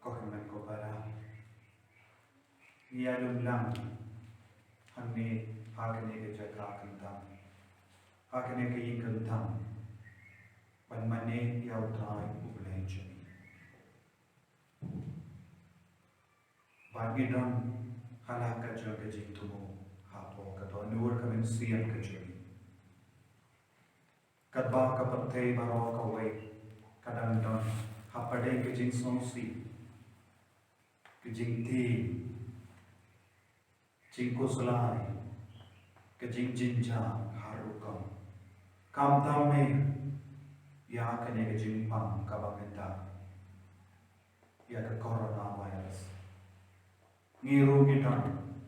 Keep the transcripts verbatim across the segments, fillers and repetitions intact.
Ko hynmen ko para, ngi ïa lum lang hangne ha kane ka jaka kyntang, ha kane ka ïing kyntang, ban mane ïa U Trai U Blei jong ngi. Bad ngi don ha la ka jong ka jingthmu hapoh ka dohnud ka mynsiem ka jong ngi. Katba ka pyrthei baroh kawei ka dang don hapdeng ka jingsngewsih, ka jingtih, jingkhuslai, ka jingjynjar har rukom. Khamtam eh ïa kane ka jingpang kaba mynta, ïa ka coronavirus. Ngi ruh ngi don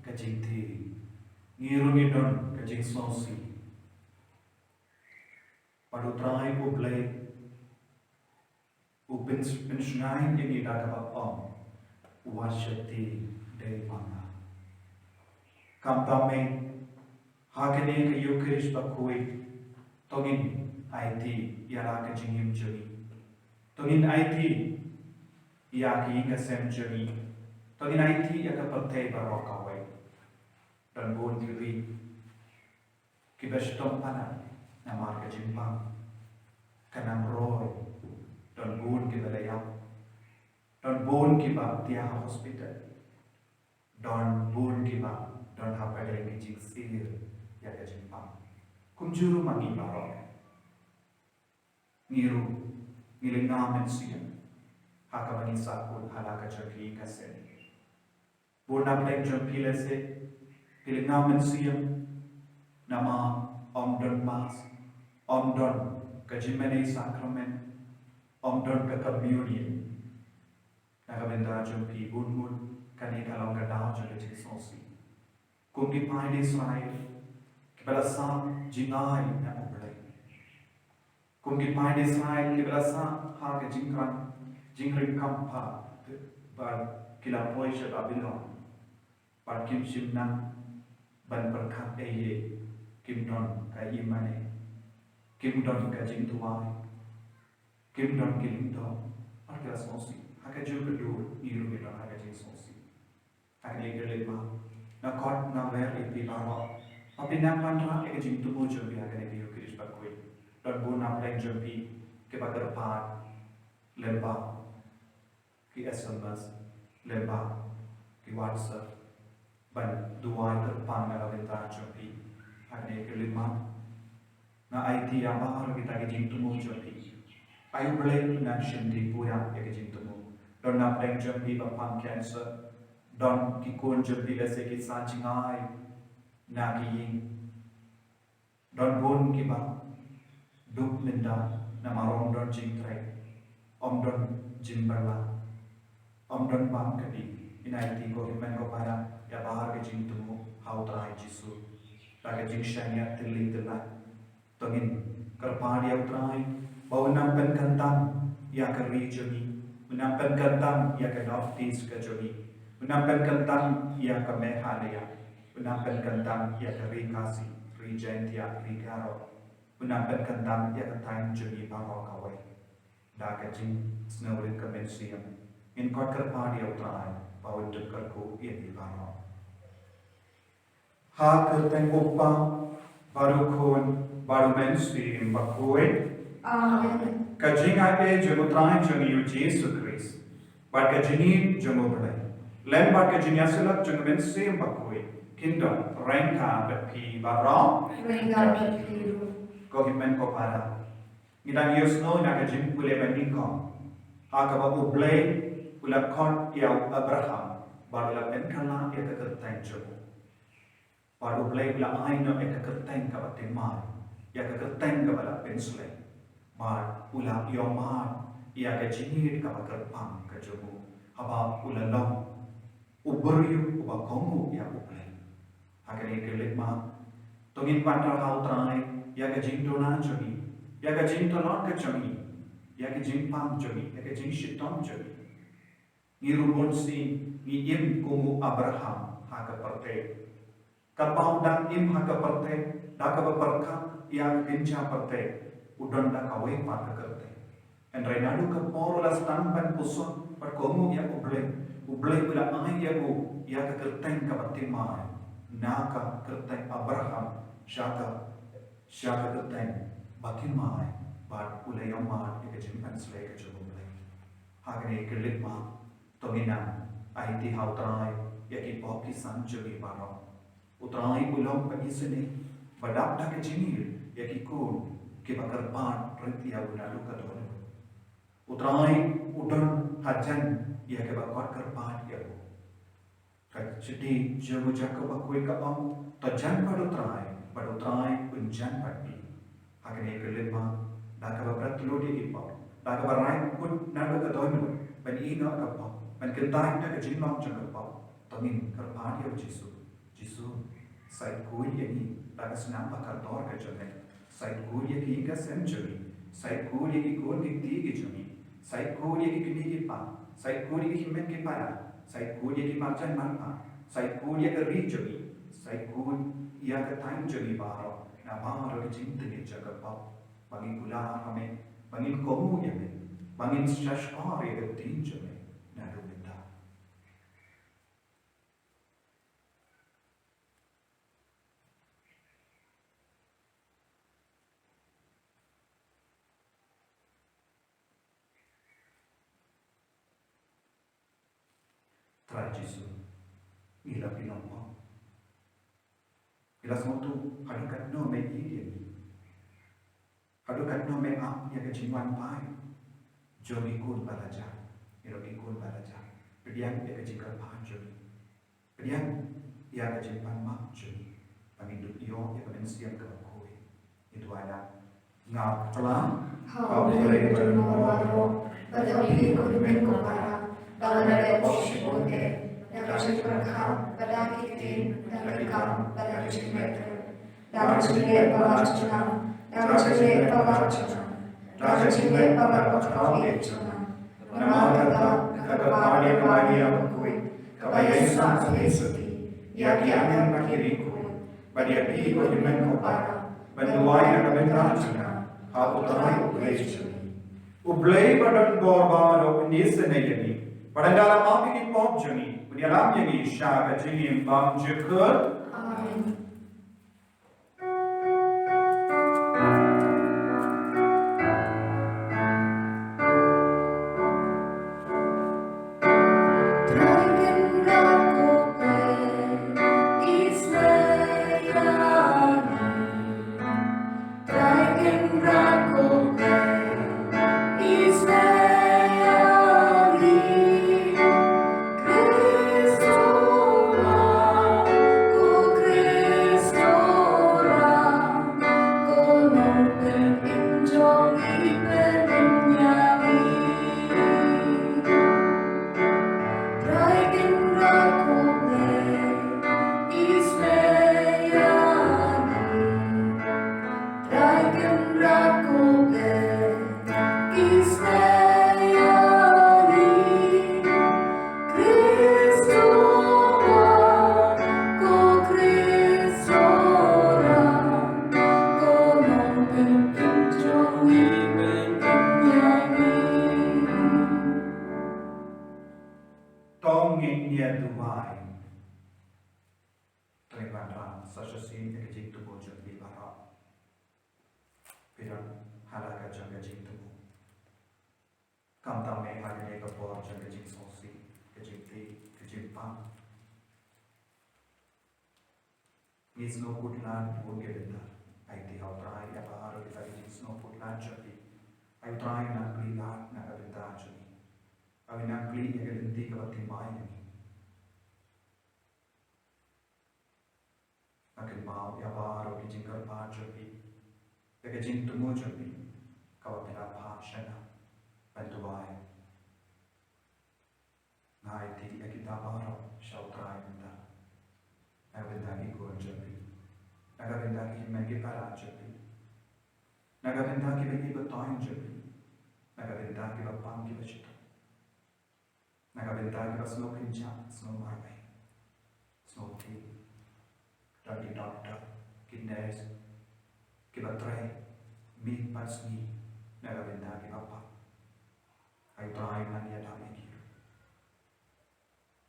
ka jingtih, ngi ruh ngi don ka jingsngewsih. Bad U Trai U Blei u pyn-, pynshngaiñ ïa ngi da kaba ong, wat sngewtih dei ma nga. Khamtam eh ha kane ka Ïukharist bakhuid, to ngin aiti ïa la ka jingim jong ngi. To ngin aiti ïa ka ïing ka sem jong ngi. To ngin aiti ïa ka pyrthei baroh kawei. Don bun ki ri kiba shitom palat namar ka jingpang. Ka nang roi, don bun kiba la ïap, don bun kiba thiah ha hospital, don bun kiba don hapdeng ki jingsir ïa ka jingpang. Kumjuh ruh ma ngi baroh, ngi ruh ngi lyngngoh mynsiem ha kaba ngi sahkut ha la ka jong ka ïing ka sem. Bun na pdeng jong phi lehse phi lyngngoh mynsiem namar ym don Mass, ym don ka jingmane Sakramen, ym don ka Communion. Na ka bynta jong phi bun bun kane ka long ka daw jong ka jingsngewsih. Kum ki paid Israel kiba la sah jingai na U Blei. Kum ki paid Israel kiba la sah ha ka jingkrang jingringkam, bad ki la poi sha Babilon. Bad kim shym nang ban pyrkhat ei ei, kim don ka imane, kim don ka jingduwai, kim don ki lyngdoh, bad ki la sngewsih. Ha kajuh ka dur ngi ruh ngi don ha ka jingsngewsih. Hangne ka leit ma nga khot nga wer ïa phi baroh ba phin nang wanrah ïa ka jingthmu jong phi ha kane ka Ïukharist bakhuid. Don bun na pdeng jong phi kiba kyrpad lyngba ki S M S, lyngba ki WhatsApp ban duwai kyrpang na ka bynta jong phi. Hangne ka leit ma nga aiti ïa baroh kita ki jingthmu jong phi. Ai U Blei un nang shim dei buaid ïa ki jingthmu. Don na pdeng jong phi ba pang cancer, don ki khun jong phi lehse ki sah jingai na ki ïing. Don bun kiba duk mynta namar ym don jingtrei, ym don jingbylla, ym don bam kane. Ngin aiti ko hynmen ko para ïa baroh ki jingthmu ha U Trai Jisu da ka jingshaniah thylli thyllai. To ngin kyrpad ïa U Trai ba un nang pynkyntang ïa ka ri jong ngi, un nang pynkyntang ïa ka North East ka jong ngi, un nang pynkyntang ïa ka Meghalaya, un nang pynkyntang ïa ka Ri Khasi, Ri Jaintia, Ri Garo, un nang pynkyntang ïa ka thaiñ jong ngi baroh kawei. Da ka jingsngewrit ka mynsiem ngin kyrpad ïa U Trai ba un dep kyrkhu ïa ngi baroh. Ha ka kyrteng U Kpa bad U Khun bad U Mynsiem Bakhuid. Amen. Ka jingaiei jong U Trai jong ngi U Jisu Khrist bad ka jingïeit jong U Blei lem bad ka jingïasyllok jong U Mynsiem Bakhuid kin don ryngkat bad phi baroh. Ryngkat bad phi ruh. Ko hynmen ko para, ngi dang ïohsngew na ka jingpule ba nyngkong ha kaba U Blei u la khot ïa u Abraham bad u la pynkylla ïa ka kyrteng jong u. Bad U Blei u la ai noh ïa ka kyrteng kaba thymmai, ïa ka kyrteng kaba la pynslem. Bad u la ïohmad ïa ka jingïeit kaba kyrpang ka jong u haba u la long u briew uba kohnguh ïa U Blei. Ha kane ka leit ma, to ngin pynpaw ha U Trai ïa ka jingduna jong ngi, ïa ka jingtlot ka jong ngi, ïa ka jingpang jong ngi, ïa ka jingshitom jong ngi. Ngi ruh bun sien ngi im kum u Abraham ha ka pyrthei. Katba u dang im ha ka pyrthei, da kaba pyrkhat ïa ka kynja pyrthei, u don da kawei pat ka kyrteng. Hynrei naduh ka por u la sdang ban pyrshang bad kohnguh ïa U Blei, U Blei u la ai ïa u ïa ka kyrteng kaba thymmai, na ka kyrteng Abraham sha ka, sha ka kyrteng ba thymmai, bad u la ïohmad ïa ka jingpynslem ka jong U Blei. Ha kane ka leit ma, to ngin nang aiti ha U Trai ïa ki pop ki san jong ngi baroh. U Trai u long ba isynei, ba dap da ka jingïeit ïa ki khun kiba kyrpad rit ïa u naduh ka dohnud. U Trai u don hajan ïa kiba kot kyrpad ïa u. Ka shithi jong u Jakob bakhuid ka ong, to jan bad U Trai, bad U Trai un jan bad phi. Ha kane ka leit ma, da kaba bret lut ïa ki pop, da kaba rai kut naduh ka dohnud, ban ïehnoh ka pop, ban kyntait na ka jinglong jong ka pop, to ngin kyrpad ïa U Jisu. Jisu, sa ïeit khuid ïa ngi da ka snam ba kordor ka jong me. Sa ïeit khuid ïa ki ïing ki sem jong ngi. Sa ïeit khuid ïa ki khun ki kti ki jong ngi. Sa ïeit khuid ïa ki kmie ki kpa. Sa ïeit khuid ïa ki hynmen ki para. Sa ïeit khuid ïa ki marjan marpa. Sa ïeit khuid ïa ka ri jong ngi. Sa ïeit khuid ïa ka thaiñ jong ngi baroh na baroh ki jingtngit jong ka pop. Ba ngin kular ha me, ba ngin kohnguh ïa me, ba ngin shahshkor ïa ka ktien jong me naduh mynta. Trai Jisu, ngi la pynlong pop. Ngi la sngewthuh haduh katno me ïeit ïa ngi. Haduh katno me ap ïa ka jingwan phai jong ki khun ba la jah, ïa ki khun ba la jah. Pdiang ïa ka jingkyrpad jong ngi. Pdiang ïa ka jingpan map jong ngi. Ba ngin dup ïoh ïa ka mynsiem kaba khuid. Ngi duwai da. Nga klam ha U Blei ba don bor baroh, bad ha phi ko hynmen ko para, ba nga la leh pop shibun eh, da ka jingpyrkhat bad da ki ktien, da ki kam bad da ki jingmut. Da ka jingleh palat jong nga, da ka jingleh palat jong nga, da ka jingleh palat ba khraw eh jong nga. Namar kata nga kyrpad ïa ka Maria bakhuid, kaba ïaisah sa ïaisah ïa ki angel bad ki riewkhuid, bad ïa phi ko hynmen ko para, ban duwai na ka bynta jong nga ha U Trai U Blei jong ngi. U Blei ba don bor baroh un isynei ïa ngi, bad ynda la map ïa ki pop jong ngi, un ïalam ïa ngi sha ka jingim bymjukut. Amen. To ngin ïa duwai. Trai Kynrad, sa shisien ïa ka jingthmu jong phi baroh. Phi don ha la ka jong ka jingthmu. Khamtam eh ha kane ka por jong ka jingsngewsih, ka jingtih, ka jingpang. Ngi sngewkhuslai bun ki bynta. Aiti ha U Trai ïa baroh kita ki jingsngewkhuslai jong phi. Ai U Trai, nang plie lad na ka bynta jong ngi. Ai nang plie ïa ka lynti kaba thymmai jong ngi. Nga kynmaw ïa baroh ki jingkyrpad jong phi, ïa ka jingthmu jong phi, kaba phi la phah sha nga ban duwai. Nga aiti ïa kita baroh sha U Trai mynta. Na ka bynta ki khun jong phi, na ka bynta ki hynmen ki para jong phi, na ka bynta kiba ïeit ba toiñ jong phi, na ka bynta kiba pang kiba shitom. Na ka bynta kiba sngewkynjah, sngewmarwei, sngewthied. Don ki doktor, ki nurse, kiba trei miet bad sngi na ka bynta kiba pang. Ai U Trai, nang ïadap ïa ki ruh.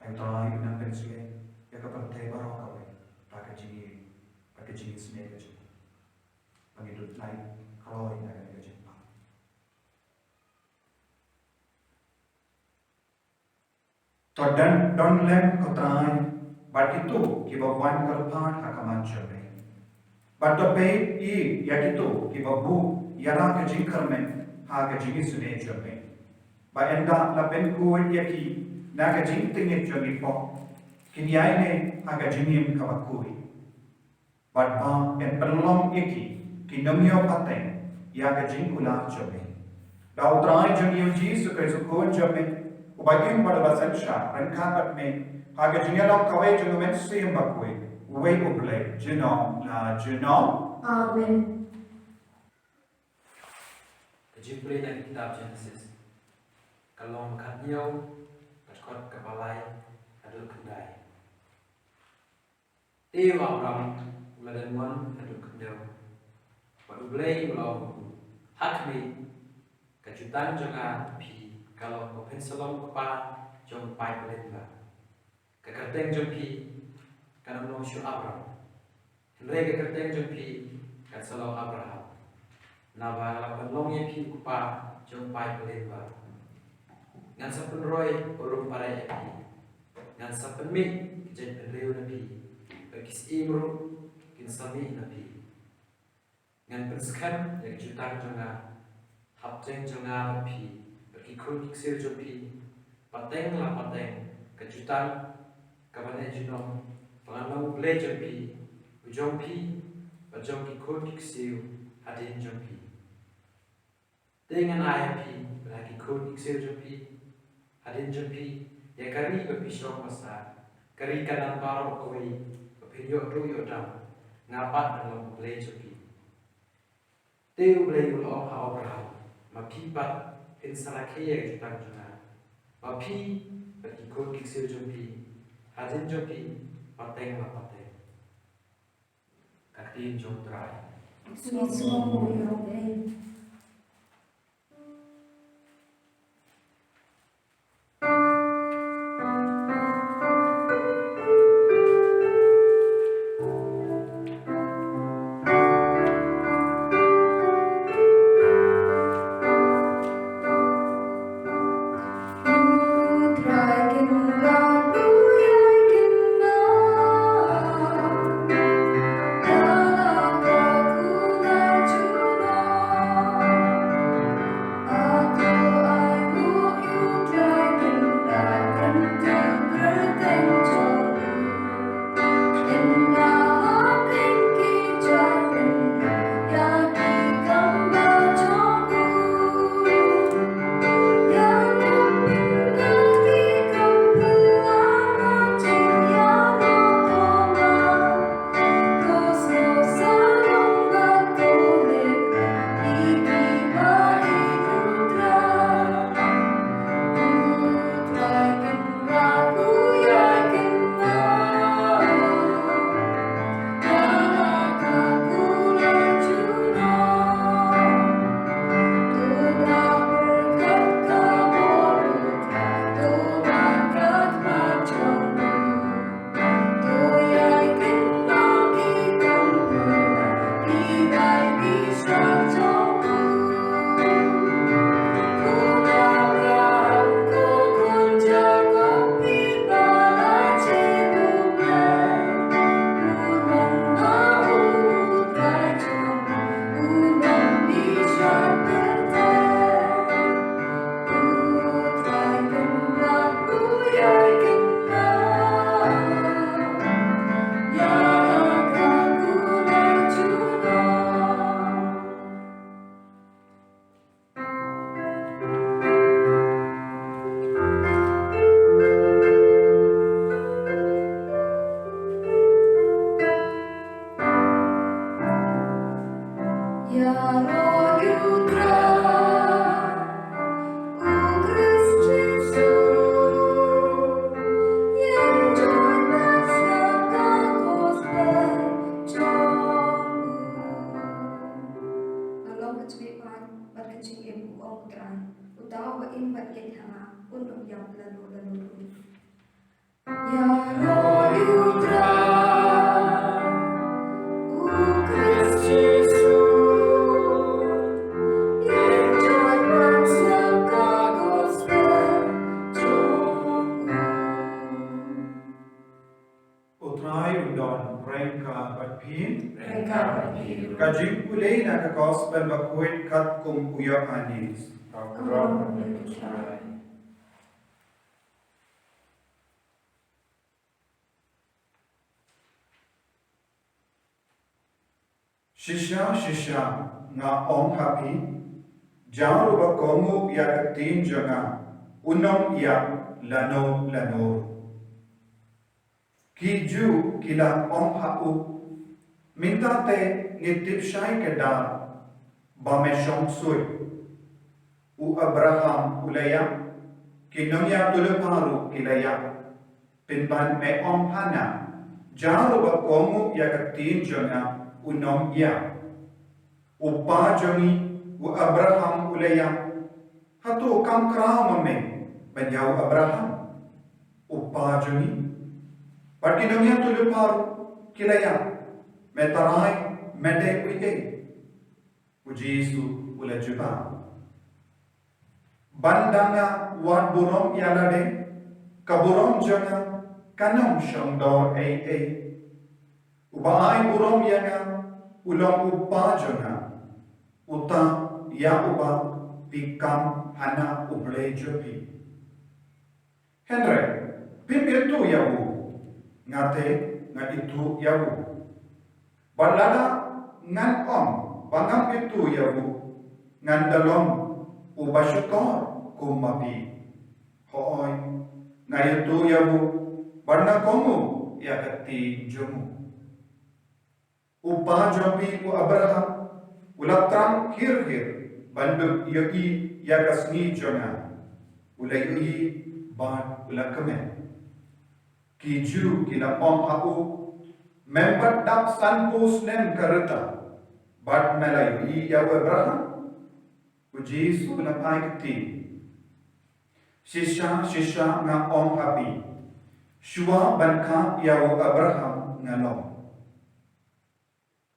Ai U Trai, nang pynsngew ïa ka pyrthei baroh kawei da ka jingïeit, da ka jingisynei ka jong phi. Ba ngin dup lai kloi na kane ka jingpang. To don, don lem ko Trai bad kito kiba wan kyrpad ha khmat jong me. Bad to peit ïa kito kiba buh ïa la ka jingkyrmen ha ka jingisynei jong me. Ba ynda la pynkhuid ïa ki na ka jingtngit jong ngi pop, kin ïaineh ha ka jingim kaba khuid. Bad ba yn pynlong ïa ki ki nongïoh pateng ïa ka jingkular jong me. Da U Trai jong ngi U Jisu Khrist U Khun jong me, uba im bad uba synshar ryngkat bad me ha ka jingïalong kawei jong U Mynsiem Bakhuid, uwei U Blei, junom la junom. Amen. Ka jingpule na ka kitab Genesis, ka lynnong khathynñiew, ka dkhot kaba lai haduh khyndai. Te u Abram u la dang mon haduh khyndew, bad U Blei u la ong ha u, ha khmih, ka jutang jong nga ha phi ka long ba phin sa long u kpa jong u paid ba lyngba. Ka kyrteng jong phi kan ym long shuh Abram, hynrei ka kyrteng jong phi kan sa long Abraham. Naba nga la pynlong ïa phi u kpa jong u paid ba lyngba. Ngan sa pynroi u lum bareh ïa phi. Ngan sa pynmih ka jaitbynriew na phi, bad ki syiem ruh kin sa mih na phi. Ngan pynskhem ïa ka jutang jong nga hapdeng jong nga bad phi, bad ki khun ki ksiew jong phi, pateng la pateng, ka jutang kaba neh junom, ba ngan long U Blei jong phi, u jong phi, bad jong ki khun ki ksiew hadien jong phi. Te ngan ai ha phi bad ha ki khun ki ksiew jong phi hadien jong phi ïa ka ri ba phi shong basa, ka ri Kanaan baroh kawei ba phin ïoh duh ïoh dam, nga pat ngan long U Blei jong phi. Te U Blei u la ong ha u Abraham, ma phi pat phin sa rakhe ïa ka jutang jong nga, ma phi bad ki khun ki ksiew jong phi hadien jong phi pateng la pateng. Ka ktien jong U Trai. Ka long ka jingpang bad ka jingim u ong u Trai, uta uba im bad ïeit ha nga, un ym ïap lano lano ruh. Ïaroh ïa u Trai, u Khrist Jisu, ïeng jot ban sngap ka gospel jong u. U Trai un don ryngkat bad phi. Ryngkat bad phi. Ka jingpule na ka gospel bakhuid katkum u Ïoannis. Ka burom ïa u Trai. Shisha, shisha, nga ong ha phi, jar uba kohnguh ïa ka ktien jong nga, un ym ïap lano lano. Ki Jiw ki la ong ha u, mynta te ngi tip shai ka daw ba me shong suit. U Abraham u la ïap, ki nongïathuhlypa ruh ki la ïap. Pynban me ong ha nga, jar uba kohnguh ïa ka ktien jong nga, un ym ïap. U pa jong ngi, u Abraham u la ïap. Hato kam khraw ma me ban ïa u Abraham, u pa jong ngi? Bad ki nongïathuhlypa ruh ki la ïap. Me tharai me dei uei? U Jisu u la jubab, ban da nga wad burom ïa lade, ka burom jong nga kan ym shong dor ei ei. Uba ai burom ïa nga u long u pa jong nga, uta ïa uba phi kham ha na u Blei jong phi. Hynrei phim ithuh ïa u, nga te nga ithuh ïa u. Bad lada ngan ong ba ngam ithuh ïa u, ngan da long uba shukor kum ma phi. Hooid, nga ithuh ïa u, bad nga kohnguh ïa ka ktien jong u. U pa jong phi u Abraham u la thrang khir khir ban ïohi ïa ka sngi jong nga. U la ïohi bad u la kmen. Ki Jiw ki la ong ha u, mem pat dap sanphew snem ka rta bad me la ïohi ïa u Abraham? U Jisu u la phai kti, shisha shisha nga ong ha phi, shuwa ban khap ïa u Abraham nga long.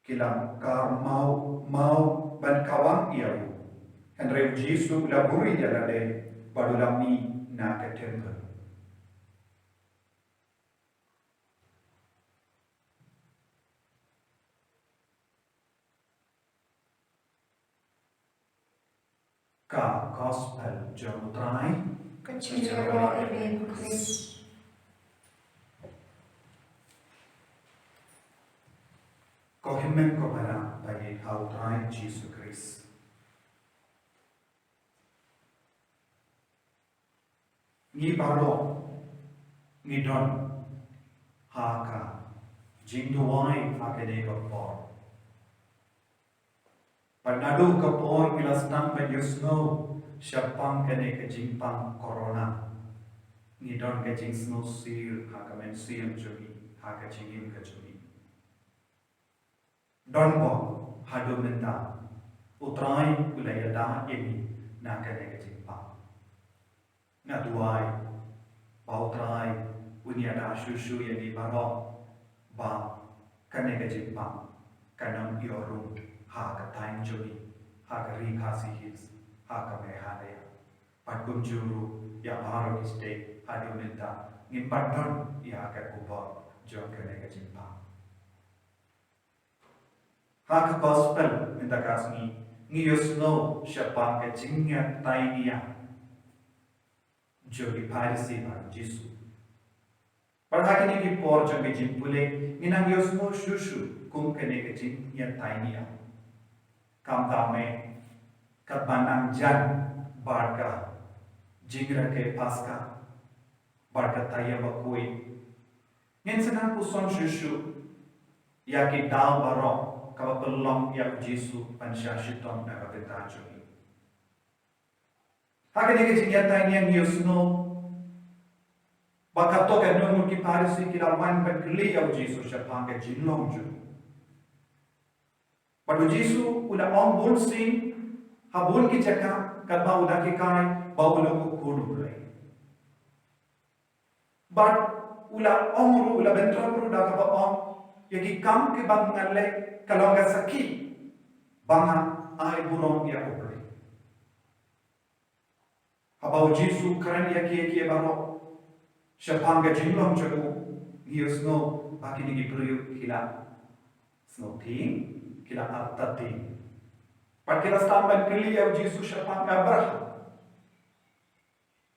Ki la kar maw maw ban khawang ïa u. Hynrei u Jisu u la buhrieh ïa lade bad u la mih na ka templ. Ka gospel jong u Trai. Ka jingïaroh ïa me ko Khrist. Ko hynmen ko para ba ïeit ha u Trai Jisu Khrist. Ngi baroh ngi don ha ka jingduwai ha kane ka por. Bad naduh ka por ngi la sdang ban ïohsngew shaphang kane ka jingpang corona, ngi don ka jingsngewsih ha ka mynsiem jong ngi, ha ka jingim ka jong ngi. Don bok haduh mynta, u Trai u la ïada ïa ngi na kane ka jingpang. Nga duwai ba u Trai un ïada shuh shuh ïa ngi baroh ba kane ka jingpang kan ym ïoh rung ha ka thaiñ jong ngi, ha ka ri Khasi Hills, ha ka Meghalaya. Bad kumjuh ruh ïa baroh ki state haduh mynta ngim pat don ïa ka khubor jong kane ka jingpang. Ha ka gospel mynta ka sngi ngi ïohsngew shaphang ka jingïatai nia jong ki Pharisi bad u Jisu. Bad ha kine ki por jong ka jingpule ngi nang ïohsngew shuh shuh kum kane ka jingïatai nia. Khamtam eh katba nang jan bad ka jingrakhe Paskha bad ka Taïew Bakhuid, ngin sa nang puson shuh shuh ïa ki daw baroh kaba pynlong ïa u Jisu ban shah shitom na ka bynta jong ngi. Ha kane ka jingïatai ngi ïohsngew ba katto katne ki Pharisi ki la wan ban kylli ïa u Jisu shaphang ka jinglong jong u. Bad u Jisu u la ong bun sien ha bun ki jaka katba u la hikai ba u long u khun u Blei. Bad u la ong ruh, u la bynta ruh da kaba ong, ïa ki kam kiba nga leh ka long ka sakhi ba nga ai burom ïa u Blei. Haba u Jisu u kren ïa ki, ïa ki baroh shaphang ka jinglong jong u, ngi ïohsngew ba kine ki briew ki la sngewthieng, ki la artatien. Bad ki la sdang ban kylli ïa u Jisu shaphang Abraham.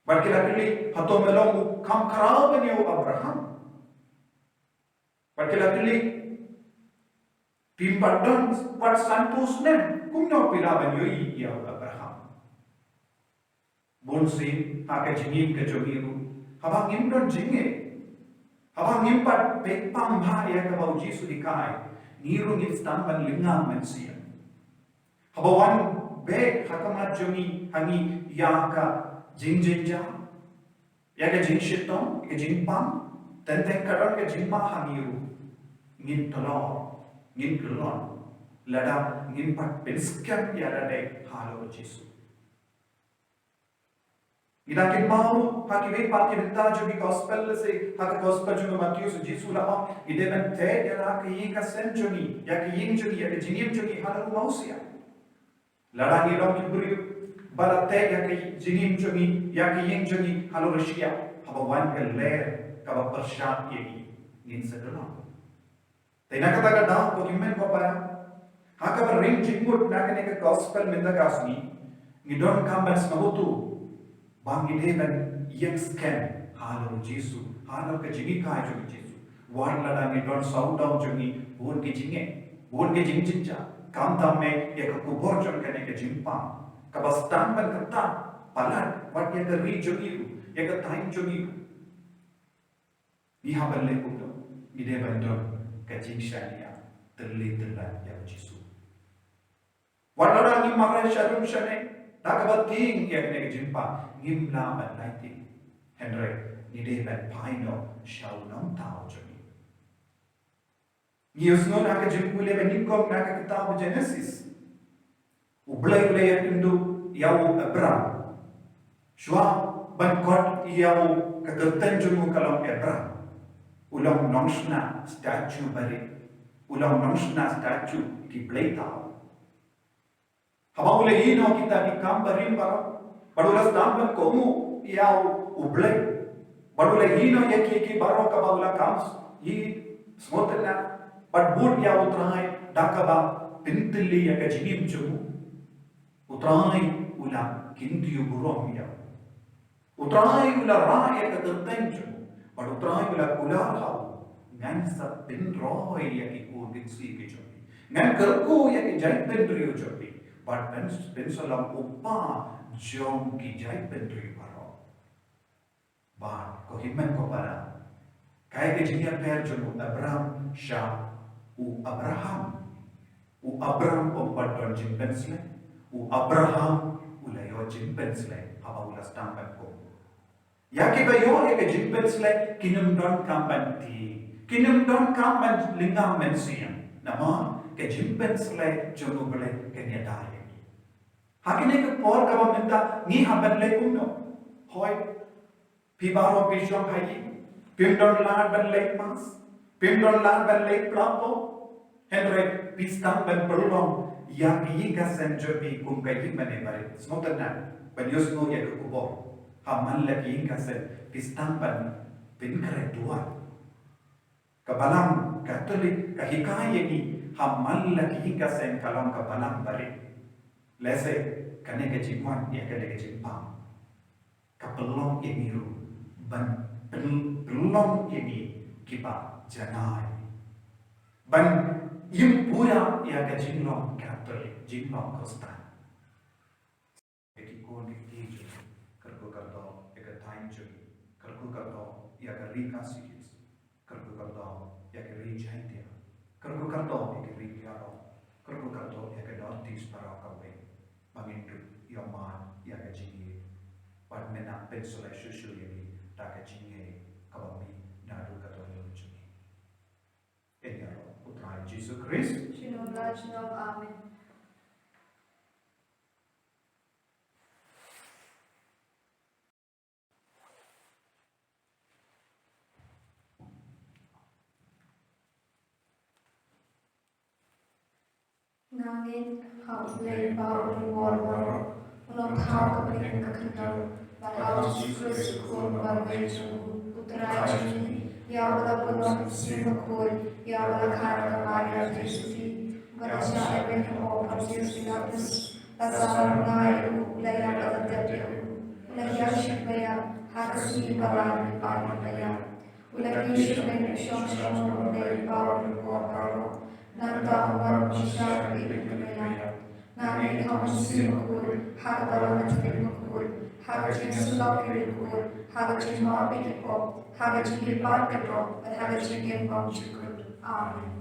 Bad ki la kylli, hato me long u kham khraw ban ïa u Abraham? Bad ki la kylli, phim pat don wat sanphew snem, kumno phi lah ban ïohi ïa u Abraham? Bun sien ha ka jingim ka jong ngi ruh, haba ngim don jingeh, haba ngim pat peit pang bha ïa kaba u Jisu u hikai, ngi ruh ngin sdang ban lyngngoh mynsiem. Haba wan beit ha khmat jong ngi, ha ngi ïa ka jingjynjar, ïa ka jingshitom, ïa ka jingpang, teng teng ka don ka jingma ha ngi ruh, ngin tlot, ngin kyllon lada ngim pat pynskhem ïa lade halor u Jisu. Ngi dang kynmaw ha kiwei pat ki bynta jong ki gospel, lehse ha ka gospel jong u Mathaios, u Jisu u la ong, ngi dei ban teh ïa la ka ïing ka sem jong ngi, ïa ka ïing jong ngi, ïa ka jingim jong ngi halor u mawsiang. Lada ngi long ki briew ba la teh ïa ka jingim jong ngi, ïa ka ïing jong ngi halor u shyiap, haba wan ka lyer kaba pyrshah ïa ngi, ngin sa kyllon. Te na kata ka daw, ko hynmen ko para, ha kaba ring jingmut na kane ka gospel mynta ka sngi, ngi donkam ban sngewthuh ba ngi dei ban ïeng skhem halor u Jisu, halor ka jinghikai jong u Jisu. Wat lada ngi don sawdong jong ngi bun ki jingeh, bun ki jingjynjar, khamtam eh ïa ka khubor jong kane ka jingpang kaba sdang ban ktah palat wat ïa ka ri jong ngi ruh, ïa ka thaiñ jong ngi ruh. Ngi hap ban leh kumno? Ngi dei ban don ka jingshaniah, tyrli tyrlait ïa u Jisu. Wat lada ngi mareh sha rum sha neng da kaba tieng ïa kane ka jingpang, ngim lah ban lait tieng. Hynrei ngi dei ban phai noh sha u Nongthaw jong ngi. Ngi ïohsngew na ka jingpule ba nyngkong na ka kitab u Jenesis, U Blei u la ïakynduh ïa u Abram. Shuwa ban khot ïa u, ka kyrteng jong u ka long Abram. U long nongshna statue barit. U long nongshna statue ki blei thaw. Haba u la ïehnoh kita ki kam barim baroh, bad u la sdang ban kohnguh ïa u Blei, bad u la ïehnoh ïa ki, ki baroh kaba u la kam, ïa sngewtynnat, bad bud ïa u Trai da kaba pyntylli ïa ka jingim jong u. U Trai u la kyntiew burom ïa u. U Trai u la rah ïa ka kyrteng jong u, bad u Trai u la kular ha u, ngan sa pynroi ïa ki kur ki jong phi. Ngan kyrkhu ïa ki jaitbynriew jong phi, bad pyn, pynshlur u pa jong ki jaitbynriew baroh. Bad ko hynmen ko para, kaei ka jingïapher jong u Abram sha u Abraham? U Abram um pat don jingpynsleh, u Abraham u la ïoh jingpynsleh haba u la sdang ban kohnguh. Ïa kiba ïoh ïa ka jingpynsleh kin ym donkam ban tieng, kin ym donkam ban lyngngoh mynsiem. Namar ka jingpynsleh jong u Blei kan ïada ïa ngi. Ha kane ka por kaba mynta ngi hap ban leh kumno? Hooid, phi baroh phi shong ha ïing, phim don lad ban leit mass, phim don lad ban leit platform. Hynrei phi sdang ban pynlong ïa ka ïing ka sem jong phi kum ka ïing mane barit. Sngewtynnat ban ïohsngew ïa ka khubor, ha man la ka ïing ka sem phi sdang ban pynkhreh duwai. Ka Balang Katholik ka hikai ïa ngi, ha man la ka ïing ka sem ka long ka balang barit. Lehse kane ka jingwan ïa kane ka jingpang ka pynlong ïa ngi ruh ban pyn, pynlong ïa ngi kiba janai ban im pura ïa ka jinglong Katholik, jinglong Khristan. Ïa ki khun ki kti jong ngi, kyrkhu kyrdoh ïa ka thaiñ jong ngi, kyrkhu kyrdoh ïa ka ri Khasi Hills, kyrkhu kyrdoh ïa ka ri Jaiñtia, kyrkhu kyrdoh ïa ka ri Garo, Pyrkhat katto ïa ka notice baroh kawei ba ngin dup ïa man ïa ka jingïeit. Bad men nang pynslem shuh shuh ïa ngi da ka jingïeit kaba mih naduh ka dohnud jong ngi. Ïaroh U Trai Jisu Khrist. Junom la junom, amen. Nga ngeit ha U Blei Kpa u Nongpynim baroh, u Nongthaw kaba ïeit ka khyndew, bad ha U Jisu Khrist u Khun uba marwei jong u, U Trai jong ngi, ïa uba la bun na u Mynsiem Bakhuid, ïa uba la kha na ka Maria Theisotti, uba la shah lehbeiñ hapoh Pontius Pilatus, la sahnarphna ïa u, la ïap bad la tep ïa u, u la hiar sha ki baïap, ha ka sngi ba lai u la phai na ki baïap. U la kiew sha bneng, u shong sha kynthei U Blei Kpa u Nongpynim baroh. Nangta un wan ban kyrshan ïa ki baïap. Nga ngeit ha U Mynsiem Bakhuid, ha ka balang jong U Trai Bakhuid, ha ka jingïasyllok ki riewkhuid, ha ka jingmap ïa ki pop, ha ka jingïapait ka doh, bad ha ka jingim bymjukut. Amen.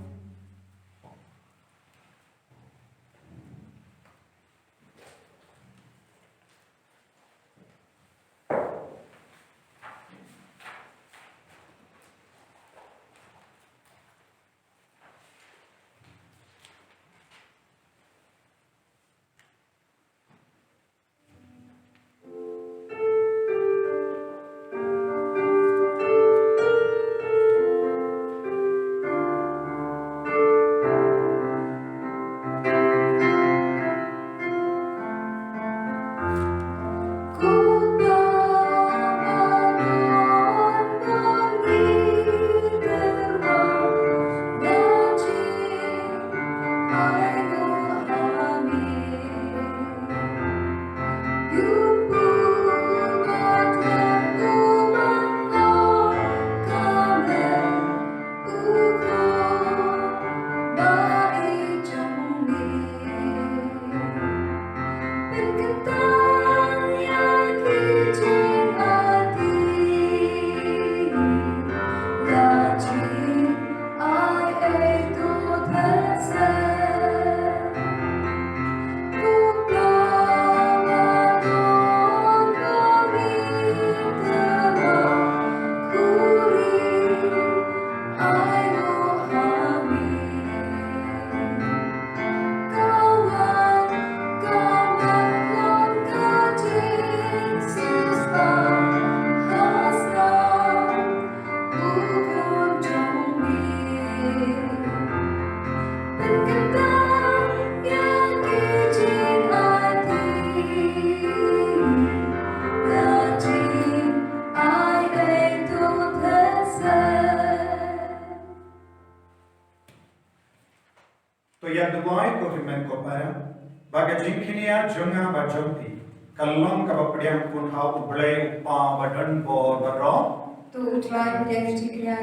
To ïa duwai ko hynmen ko para, ba ka jingkñia jong nga bad jong phi kan long kaba pdiang pynban ha U Blei U Kpa badonbor baroh. To U Trai pdiang ïa ka jingkñia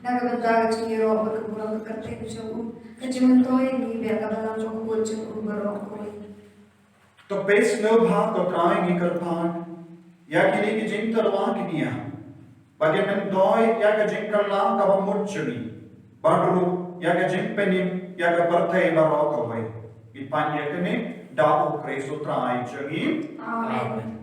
na ka bynta ka jingïaroh bad ka burom ka kyrteng jong u, ka jingmyntoi ïa ngi bad ka balang bakhuid jong u baroh kawei. To peit sngewbha ko Trai, ngi kyrpad ïa kine ki jingtyrwa kñia, ba kin myntoi ïa ka jingkylla kaba mut jong ngi, bad ruh ïa ka jingpynim ïa ka pyrthei baroh kawei. Ngi pan ïa kane da U Khrist U Trai jong ngi. Amen.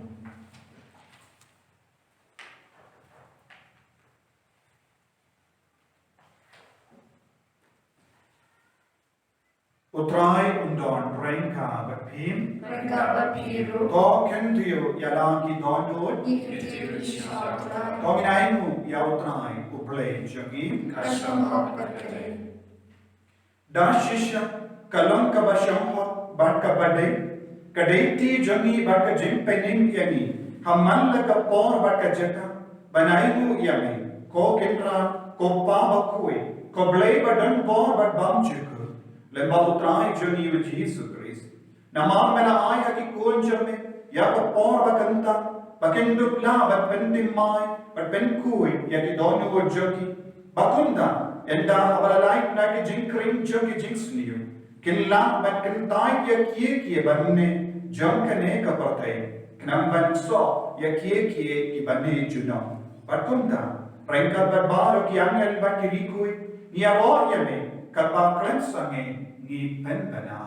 U Trai un don ryngkat bad phi. Ryngkat bad phi ruh. To kyntiew ïa la ki dohnud. Ngi kyntiew ïa U Trai. To ngin ainguh ïa U Trai U Blei jong ngi. Ka shong hok bad ka dei. Da shisha ka long kaba shong hok bad kaba dei, ka dei ti jong ngi bad ka jingpynim ïa ngi ha man la ka por bad ka jaka, ban ainguh ïa me, ko Kynrad, ko Kpa bakhuid, ko Blei badonbor bad bymjukut. Lem bad U Trai jong ngi U Jisu Khrist. Namar me la ai ha ki khun jong me ïa ka por ba kynta, ba kin dup lah ban pynthymmai bad pynkhuid ïa ki dohnud jong ki, ba kumta, ynda haba la lait na ki jingkhring jong ki jingsniew, kin lah ban kyntait ïa kiei kiei ban ne jong kane ka pyrthei, khnang ban soh ïa kiei kiei kiba ne junom. Bad kumta, ryngkat bad baroh ki angel bad ki riewkhuid, ngi ïaroh ïa me katba khlem sangeh. Ngi pynbna.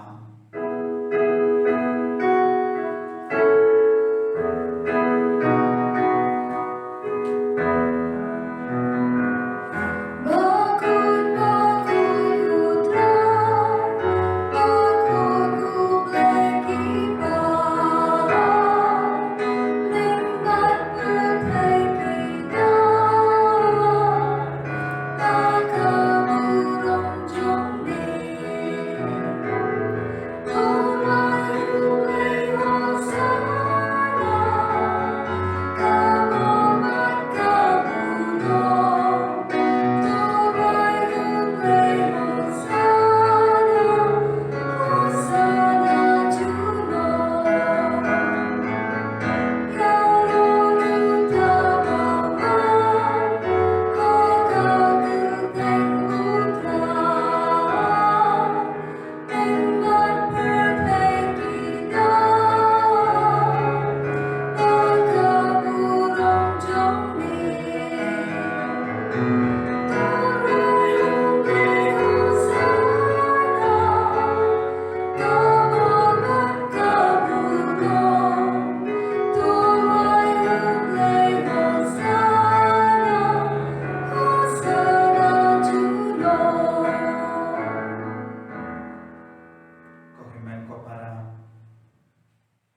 Ko hynmen ko para,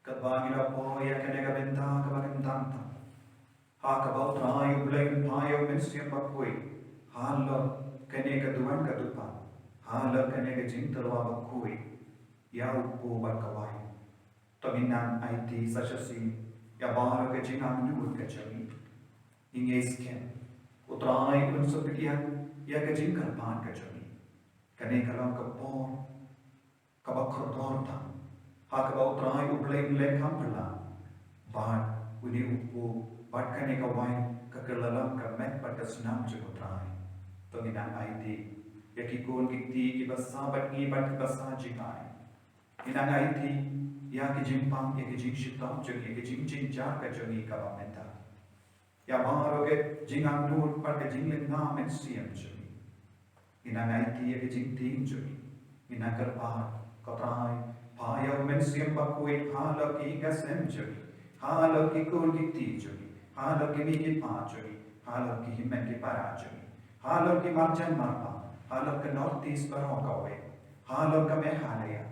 kaba ngi la poi ïa kane ka bynta kaba kyntang tam, ha kaba U Trai U Blei un phah ïa U Mynsiem Bakhuid halor kane ka duwan ka dupa, halor kane ka jingtyrwa bakhuid ïa u kpu bad ka waiñ. To ngin nang aiti sa shisien ïa baroh ka jingangnud ka jong ngi. Ngi ngeit skhem U Trai un sa pdiang ïa ka jingkyrpad ka jong ngi. Kane ka long ka por kaba kordor tam, ha kaba U Trai U Blei un leh kham phylla bad une u kpu bad kane ka waiñ, ka kylla long ka met bad ka snam jong U Trai. To ngin nang aiti ïa ki khun ki kti kiba sah bad ngi bad kiba sah jngai. Ngin nang aiti ïa ki jingpang, ïa ki jingshitom jong ngi, ïa ki jingjynjar ka jong ngi kaba mynta, ïa baroh ka jingangnud bad ka jinglyngngoh mynsiem jong ngi. Ngin nang aiti ïa ka jingtieng jong ngi. Ngin nang kyrpad, ko Trai, phah ïa U Mynsiem Bakhuid halor ki ïing ki sem jong ngi, halor ki khun ki kti jong ngi, halor ki kmie ki kpa jong ngi, halor ki hynmen ki para jong ngi, halor ki marjan marpa, halor ka North East baroh kawei, halor ka Meghalaya,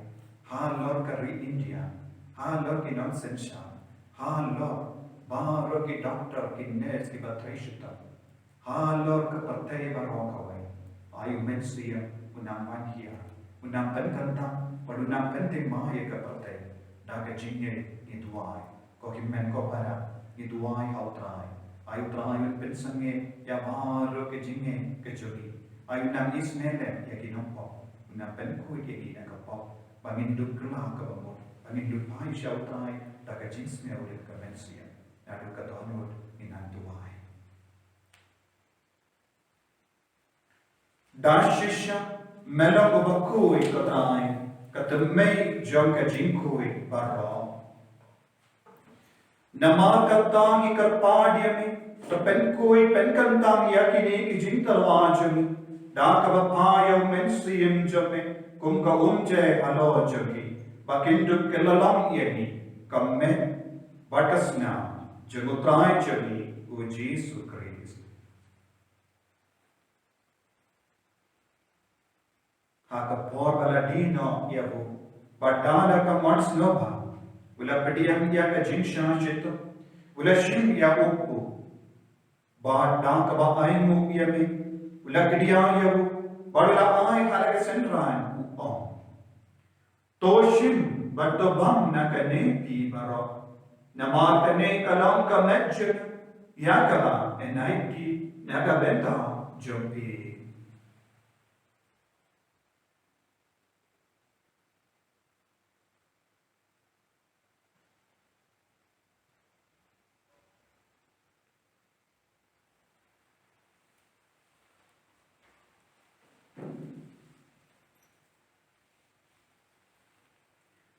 halor ka ri India, halor ki nongsynshar, halor baroh ki doktor, ki nurse kiba trei shitom, halor ka pyrthei baroh kawei. Ai U Mynsiem un nang wan hiar, un nang pynkyntang bad un nang pynthymmai ïa ka pyrthei. Da ka jingngeit ngi duwai. Ko hynmen ko para, ngi duwai ha U Trai. Ai U Trai un pynsangeh ïa baroh ka jingngeit ka jong ngi. Ai un nang isynei lem ïa ki nongpop, un nang pynkhuid ïa ngi na ka pop, ba ngin duh kylla kaba mut, ba ngin duh phai sha U Trai da ka jingsngew rit ka mynsiem. Naduh ka dohnud ngin nang duwai. Da shisha, me long uba khuid ko Trai, ka tymmen jong ka jingkhuid baroh. Namar kata ngi kyrpad ïa me, to pynkhuid pynkyntang ïa kine ki jingtyrwa jong ngi da kaba phah ïa U Mynsiem jong me kum ka umjai halor jong ngi, ba kin dup kylla long ïa ngi ka met bad ka snam jong U Trai jong ngi U Jisu Khrist. Ha ka por ba la die noh ïa u, bad da la ka mon sngewbha, u la pdiang ïa ka jingshah shitom, u la shim ïa u kpu, bad da kaba ainguh ïa me, u la kdiah ïa u, bad u la ai ha la ka synran, u ong: To shim bad to bam na kane phi baroh, namar kane ka long ka met jong nga, ïa kaba yn ai kti na ka bynta jong phi.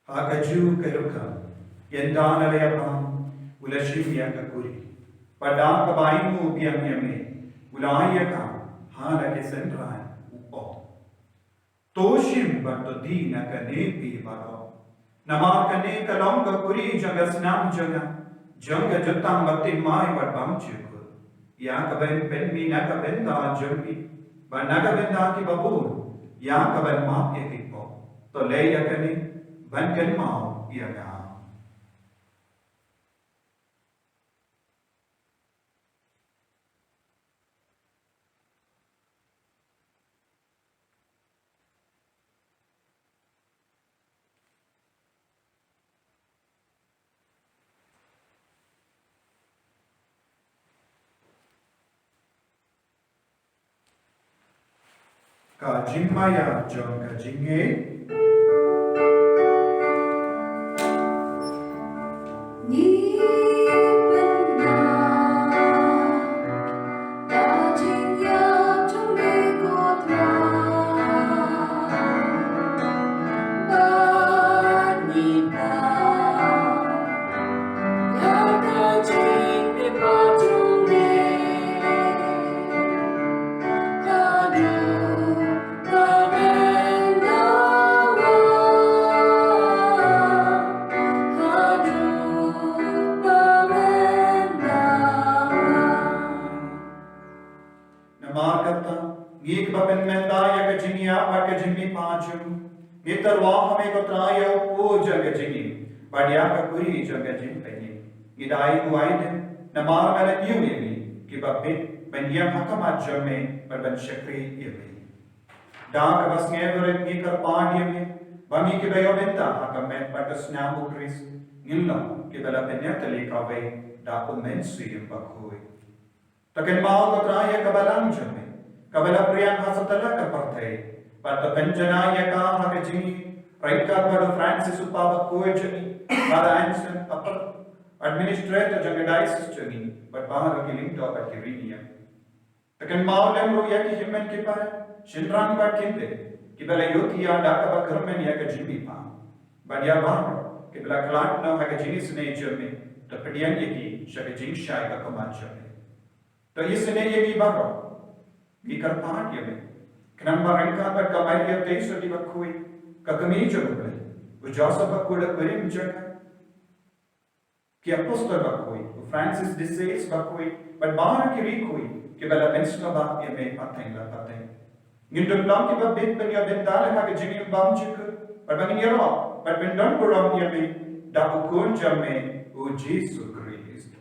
Ha kajuh ka rukom, ynda la ïa bam, u la shim ïa ka kuri, bad da kaba ainguh biang ïa me, u la ai ïa ka ha la ki synran, u ong: To shim bad to die na kane phi baroh. Namar kane ka long ka kuri jong ka snam jong nga, jong ka jutang ba thymmai bad bymjukut. Ïa kaban pynmih na ka bynta jong phi bad na ka bynta kiba bun, ïa kaban map ïa ki pop. To leh ïa kane ban kynmaw ïa nga. Ka jingmaïa jong ka jingngeit. Ngi pynbna ka jingïap jong me ko Trai. Bad ngi pynbna ïa ka jingpynpaw jong me. Haduh ba men dawa, haduh ba men dawa. Namar kata, ngi kiba pynmynta ïa ka jingïap bad ka jingmihpat jong ngi, ngi tyrwa ha me ko Trai ïa u pud jong ka jingim bad ïa ka kuri jong ka jingpynïap. Ngi dei u aidem namar me la ñiew ïa ngi kiba bit ban ïeng ha khmat jong me bad ban shakri ïa me. Da kaba sngewrit ngi kyrpad ïa me ba ngi kiba ïoh bynta ha ka met bad ka snam u Khrist ngin long kiba la pynïatylli kawei da u Mynsiem Bakhuid. To kynmaw ko Trai ïa ka balang jong me kaba la pdiang ha satlak ka pyrthei bad to pynjanai ïa ka ha ka jingim ryngkat bad u Francis u Papa bakhuid jong ngi, Father Anselm, Papa administrator jong ka diocese jong ngi, bad baroh ki lyngdoh bad ki riewniam. To kynmaw lem ruh ïa ki hynmen ki para, shynrang bad kynthei kiba la ïohthiah da kaba kyrmen ïa ka jingmihpat, bad ïa baroh kiba la khlad noh ha ka jingisynei jong me. To pdiang ïa ki sha ka jingshai ka khmat jong me. To isynei ïa ngi baroh. Ngi kyrpad ïa me, khnang ba ryngkat bad ka Maria Theisotti bakhuid, ka Kmie jong u Blei, u Joseph bakhuid u kurim jong ka, ki apostol bakhuid, u Francis de Sales bakhuid bad baroh ki riewkhuid kiba la pynsngewbha ïa me pateng la pateng. Ngin don lang kiba bit ban ïoh bynta lem ha ka jingim bymjukut bad ba ngin ïaroh bad pyndonburom ïa me da u Khun jong me, u Jisu Khrist.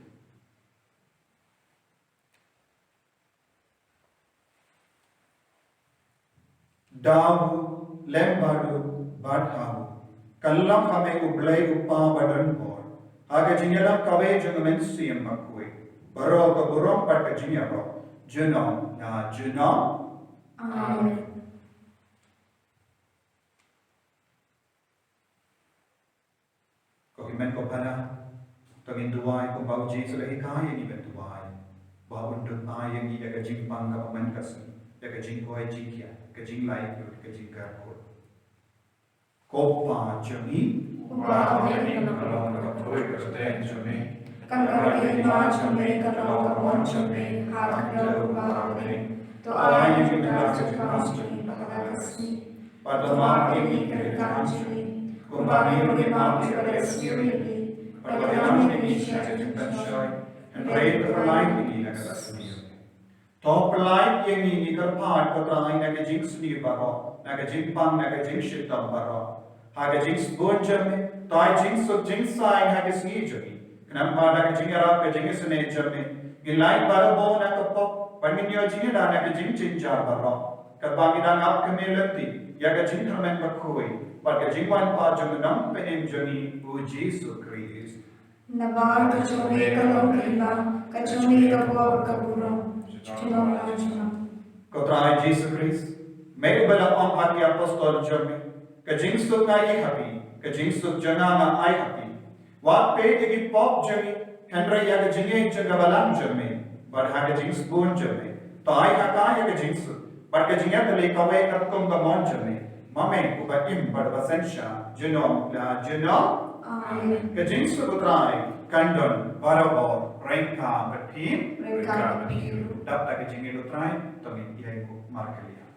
Da u, lem bad u, bad ha u, kyllon ha me u Blei u Kpa badonbor, ha ka jingïalang kawei jong u Mynsiem Bakhuid, baroh ka burom bad ka jingïaroh junom la junom. Amen. Ko hynmen ko para, to ngin duwai kumba u Jisu u la hikai ïa ngi ban duwai, ba un duwai ïa ngi da ka jingpang kaba man ka sngi, da ka jingkoit jingkhiah, ka jinglait lut, ka jingkyrkhu. Ko Pa jong ngi uba ha bneng, ka long kaba kyrkhu ïa ka kyrteng jong me. Kan ka ri, ka jong me ka long, ka mon jong me ha ka khyndew kumba ha bneng. To ai ïa ngi mynta ka jingpang jong ngi ba ha ka sngi. Bad to map ïa ngi ki ryngkat jong ngi, kumba ngi ruh ngi map ïa kiba la sniew ïa ngi. Bad to ïoh ïa ngi sha ka jingpynshoi, hynrei to pynlait ïa ngi na kaba sniew. To pynlait ïa ngi, ngi kyrpad ko Trai, na ka jingsniew baroh, na ka jingpang, na ka jingshitom baroh. Ha ka jingsbun jong me, to ai jingsuk jingsaiñ ha ka sngi jong ngi. Khnang ba da ka jingïarap ka jingisynei jong me, ngin lait barabor na ka pop, bad ngin ïoh jingïada na ka jingjynjar baroh. Katba ngi dang ap kmie lynti ïa ka jingkyrmen bakhuid bad ka jingwan pat jong u Nongpynim jong ngi, u Jisu Khrist. Namar ka jong me ka long ka hima, ka jong me ka bor ka burom, junom la junom. Ko Trai Jisu Khrist, me uba la ong ha ki apostol jong me, ka jingsuk nga ai ha phi, ka jingsuk jong nga nga ai ha phi. Wat peit ïa ki pop jong ngi, hynrei ïa ka jingngeit jong ka balang jong me. Bad ha ka jingsbun jong me, to ai ha ka ïa ka jingsuk bad ka jingïatylli kawei katkum ka mon jong me, ma me uba im bad uba synshar junom la junom. Amen. Ka jingsuk u Trai kan don barabor ryngkat bad phi. Ryngkat bad phi ruh. Dap da ka jingngeit u Trai, to ngin ïainguh markylliang.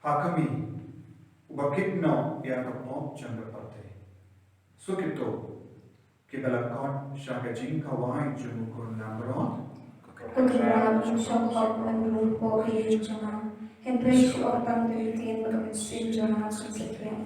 Ha ka mih uba kit noh ïa ka pop jong ka pyrthei. Suk ito kiba la kot sha ka jingkhawai jong u Khun langbrot. Ko Trai, shong hok ban buh ïa ka jong nga, hynrei shu ong tang da ka ktien ba ka mynsiem jong nga kan sa khlaiñ.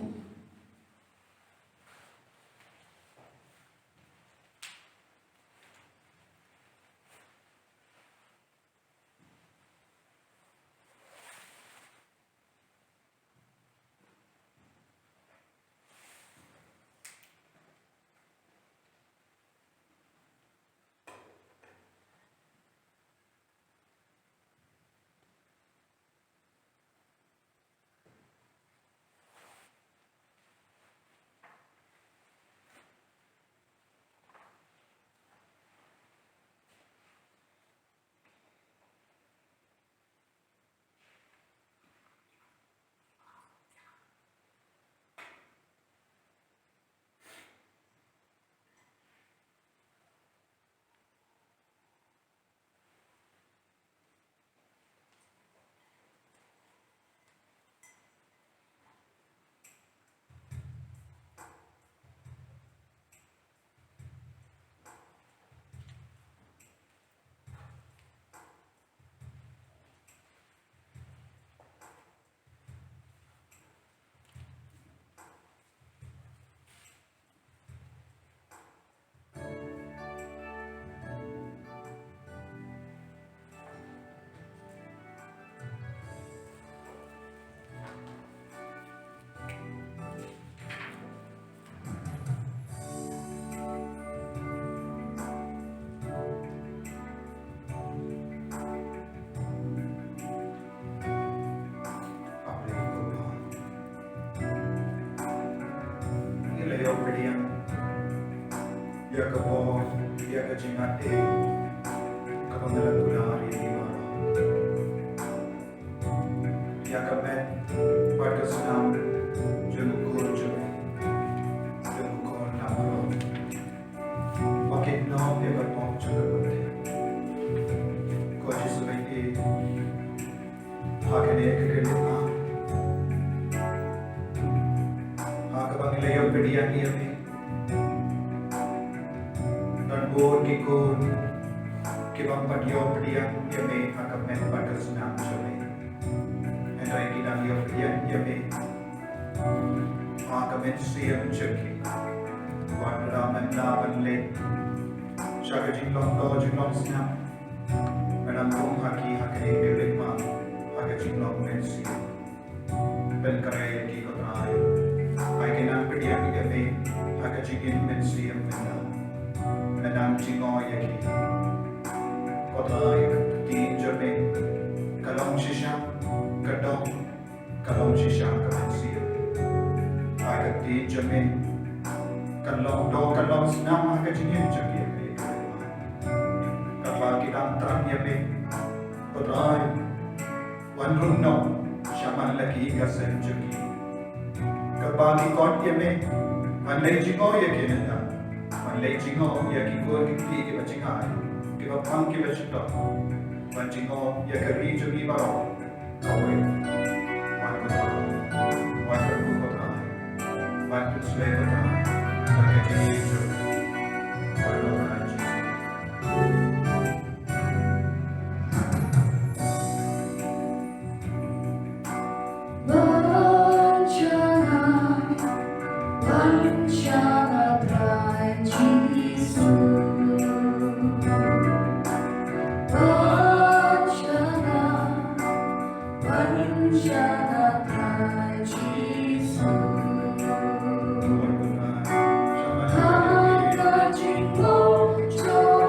Ngi la ïoh pdiang ïa ka bor, ïa ka jingaiei kaba ngi la kular ïa ngi baroh. Ïa ka met bad ka snam jong u Khun jong ngi, jong u Khun langbrot. Ba kit noh ïa ka pop jong ka pyrthei. Ko Jisu, ngi ïeit ha kane ka khyllipmat ha kaba ngi la ïoh pdiang ïa me. Don bun ki khun kiba ym pat ïoh pdiang ïa me ha ka met bad ka snam jong me. Hynrei ki dang ïoh pdiang ïa me ha ka mynsiem jong ki. Wat la mynta ban leit sha ka jinglong doh jinglong snam, me dang rung ha ki ha kane ka khyllipmat ha ka jinglong mynsiem. Pynkhreh ïa ki, ko Trai. Ai ki nang pdiang ïa me ha ka jingim mynsiem mynta. Me dang jngoh ïa ki, ko Trai. Ka ktien jong me ka long shisha ka doh, ka long shisha ka mynsiem. Ai ka ktien jong me ka long doh, ka long snam ha ka jingim jong ki. Katba ki dang thrang ïa me, ko Trai, wan rung noh shaman la ki ka seng jong ki. Katba ki kot ïa me, wan leit jngoh ïa ki mynta. Wan leit jngoh ïa ki khun ki kti kiba jngai, kiba pang kiba shitom. Wan jngoh ïa ka ri jong ngi baroh. Kawei, wan, ko Trai, wan, ko Trai, wan, ko Trai, wan, ko Trai. Wan, ko Trai. Wan sha nga, wan sha nga Trai Jisu. Wan sha nga, wan sha nga Trai Jisu. Ha ka jinglong doh,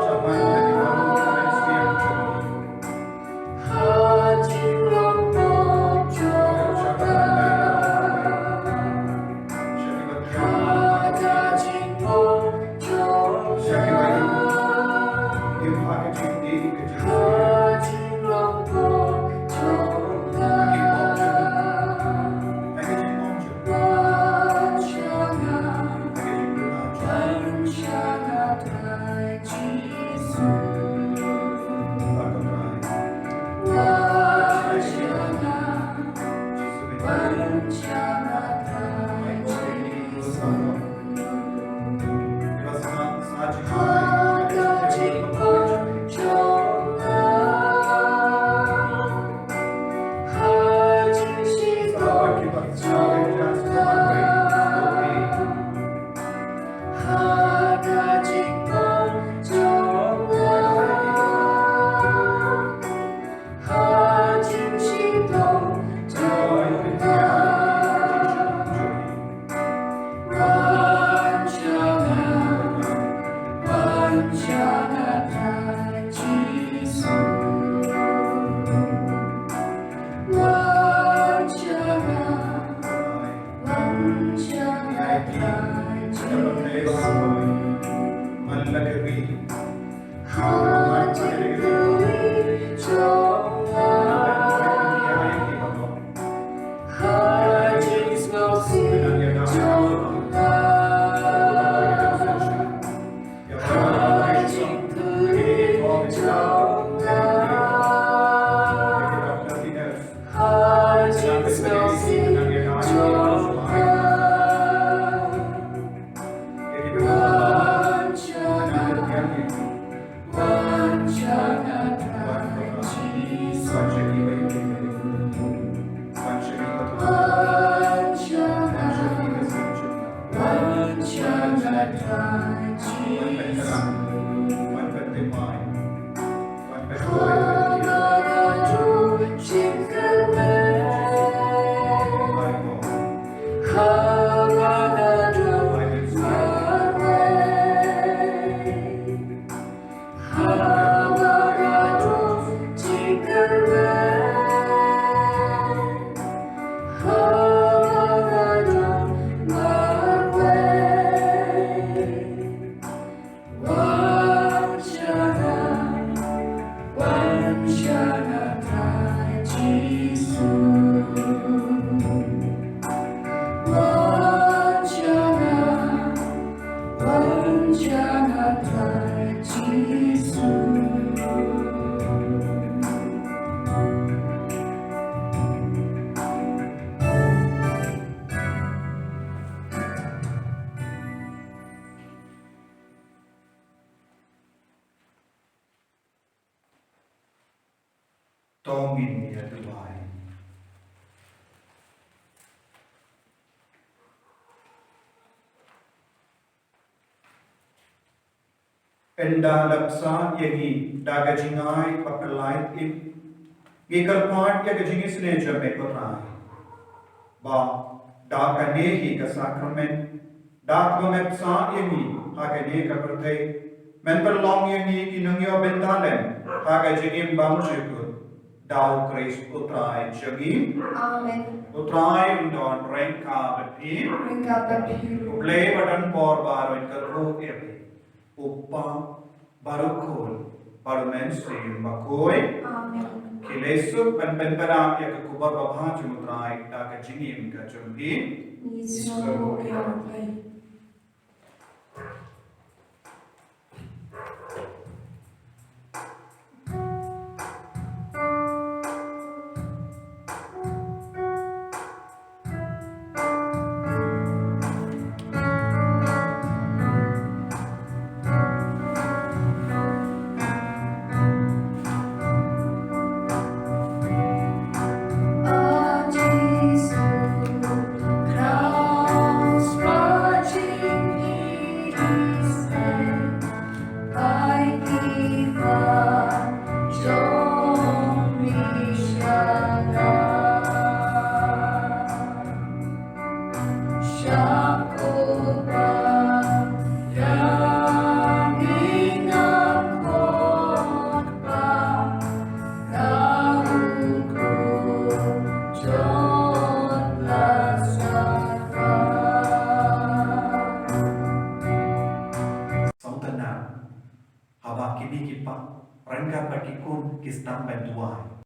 To ngin ïa duwai. Ynda la pynshai ïa ngi da ka jingai ba pynlait ïa ngi, ngi kyrpad ïa ka jingisynei jong me ko Trai, ba da kane hi ka sakramen, da kaba me pynshai ïa ngi ha kane ka pyrthei, men pynlong ïa ngi ki nongïoh bynta lem ha ka jingim bymjukut, da U Khrist U Trai jong ngi. Amen. U Trai un don ryngkat bad phi. Ryngkat bad phi ruh. U Blei ba don bor baroh un kyrkhu ïa phi. U Kpa bad U Khun bad U Mynsiem Bakhuid. Amen. Khie leit suk ban pynpaw ïa ka khubor babha jong U Trai da ka jingim ka jong phi. Ngi sngew ïa U Blei. Sngewtynnat, haba ki mei ki pa ryngkat bad ki khun ki sdang ban duwai,